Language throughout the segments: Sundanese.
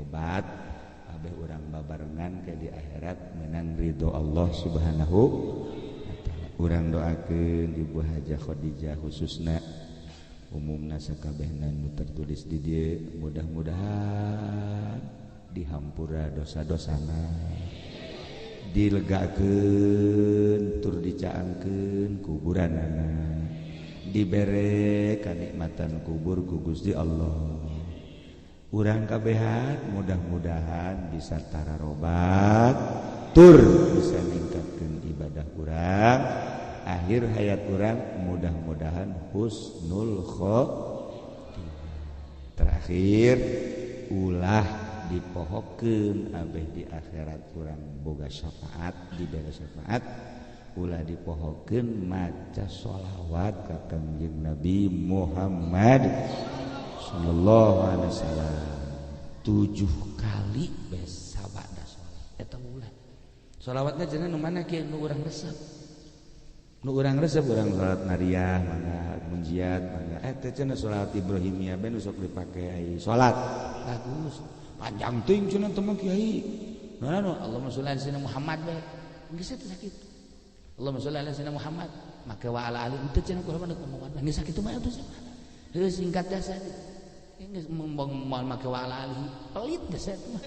robat kabeh urang babarengan ke di akhirat menang ridho Allah Subhanahu wa taala. Urang doakeun Ibu Hajah Khadijah khususna umumna sakabehna nu tertulis di dieu mudah-mudahan dihampura dosa-dosana, dilegakeun tur dicaangkeun kuburanana, dibere kanikmatan kubur ku Gusti Allah. Urang kabehan mudah-mudahan bisa tararobat tur bisa ningkatkeun ibadah urang, akhir hayat urang mudah-mudahan husnul khotimah. Terakhir ulah dipohokeun abeh di akhirat urang boga syafaat, dibere syafaat, ulah dipohokeun maca sholawat ka Kangjeng Nabi Muhammad sallallahu alaihi wasallam 7 kali bes sabada salat eta ulah. Sholawatna cenah nu mana kieu nu urang resep. Nu urang resep urang salat nariyah mangga munjiat mangga eta cenah salat Ibrahimiyah ben sok dipake ai salat. Bagus. Panjang teuing cenah teh mah kiai. Nah nu Allahumma sholli ala sayyidina Muhammad bae. Geus teh sakitu. Allahumma sholli ala sayyidina Muhammad make wa ala ali teh cenah kurang mah ngomong geus sakitu mah atuh. Heuh singkat dasar. Geus moal make wa ala ali pelit dasar mah.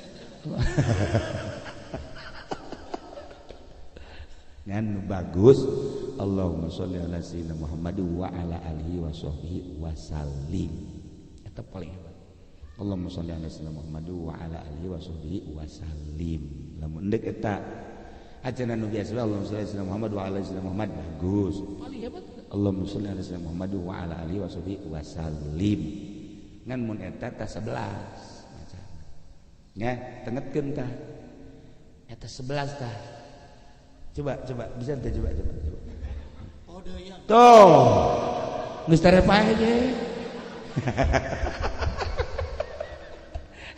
Ngan bagus Allahumma sholli ala sayyidina Muhammad wa ala alihi wa sahbihi wasallim. Eta paling hebat. Allahumma sholli ala sayyidina Muhammad wa ala alihi wa sahbihi wasallim. Lamun endek eta ajaran nu biasa Allahumma sholli ala sayyidina Muhammad wa ala sayyidina Muhammad bagus. Paling hebat. Allahumma sholli ala sayyidina Muhammad wa ala alihi wa sahbihi wasallim. Ngan mun eta tah 11 macana. Nya tengetkeun tah. Eta 11 tah. Coba coba bisa teh coba coba coba. Tuh. Geus tarepae ge.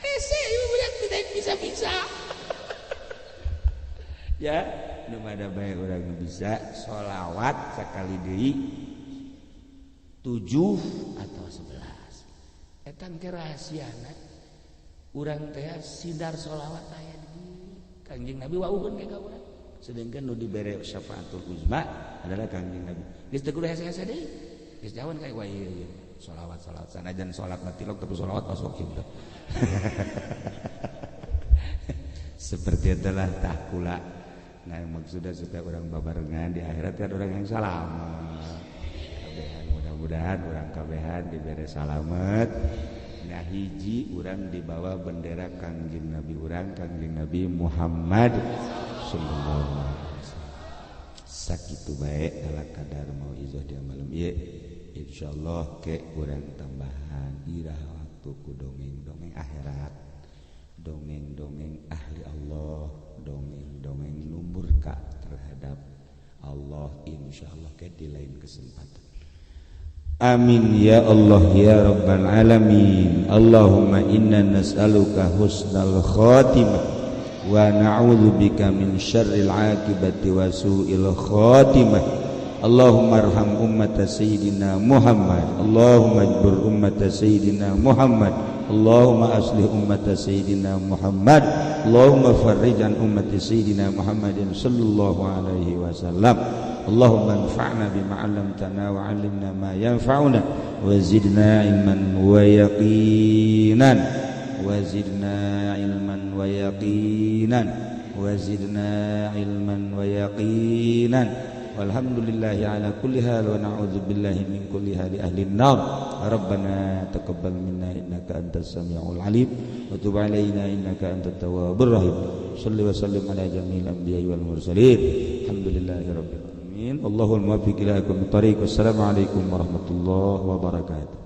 Hese ieu budak tidak bisa-bisa. Ya, nu mada bae urang bisa sholawat sakali deui 7 atau 11. Eta engke rahasiana urang teh sidar sholawat aya di Kangjeng Nabi wauheun ge ka urang. Sedangkan nu dibere syafaatul uzma adalah Kangjeng Nabi. Geus teu kudu hese-hese deui. Geus jauhan ka wah ieu ieu. Sholawat-sholawat sanajan salat mah tilok tapi sholawat masuk gitu. Seperti itulah tahkula. Nah maksudnya supaya orang babarengan di akhirat kan orang yang selamat. Kabehan mudah-mudahan orang kabehan diberi salamet. Nah hiji orang dibawa bendera Kangjeng Nabi urang Kangjeng Nabi Muhammad sallallahu alaihi wasallam. Sakitu bae ala kadar mau izoh dia malam ieu. Insyaallah ke urang tambahan irah waktu ku dongeng-dongeng akhirat, dongeng-dongeng ahli Allah, dongeng-dongeng nu murka terhadap Allah, insyaallah ke di lain kesempatan. Amin ya Allah ya Rabbal alamin. Allahumma inna nas'aluka husnal khatimah wa na'udzubika min syarril akibati wa su'il khatimah. Allahumma arham ummata sayyidina Muhammad. Allahumma ajbur ummata sayyidina Muhammad. Allahumma aslih ummata sayyidina Muhammad. Allahumma farrij an ummati sayyidina Muhammadin sallallahu alaihi wasallam. Allahumma anfa'na bima 'allamtana wa 'allimna ma yanfa'una wa zidna ilman wa yaqinan. Wa zidna ilman wa yaqinan. Wa zidna ilman wa yaqinan. Walhamdulillahi ala kulli hal wa na'udzu billahi min kulli hali ahli an-nar. Rabbana taqabbal minna innaka antas samiul alim wa tub alaina innaka antat tawwabur rahim. Shalli wa sallim ala jami'il anbiya'i wal mursalin. Alhamdulillahi rabbil alamin. Allahul muwaffiq ila aqwamit thariq. Wassalamu alaikum warahmatullahi wabarakatuh.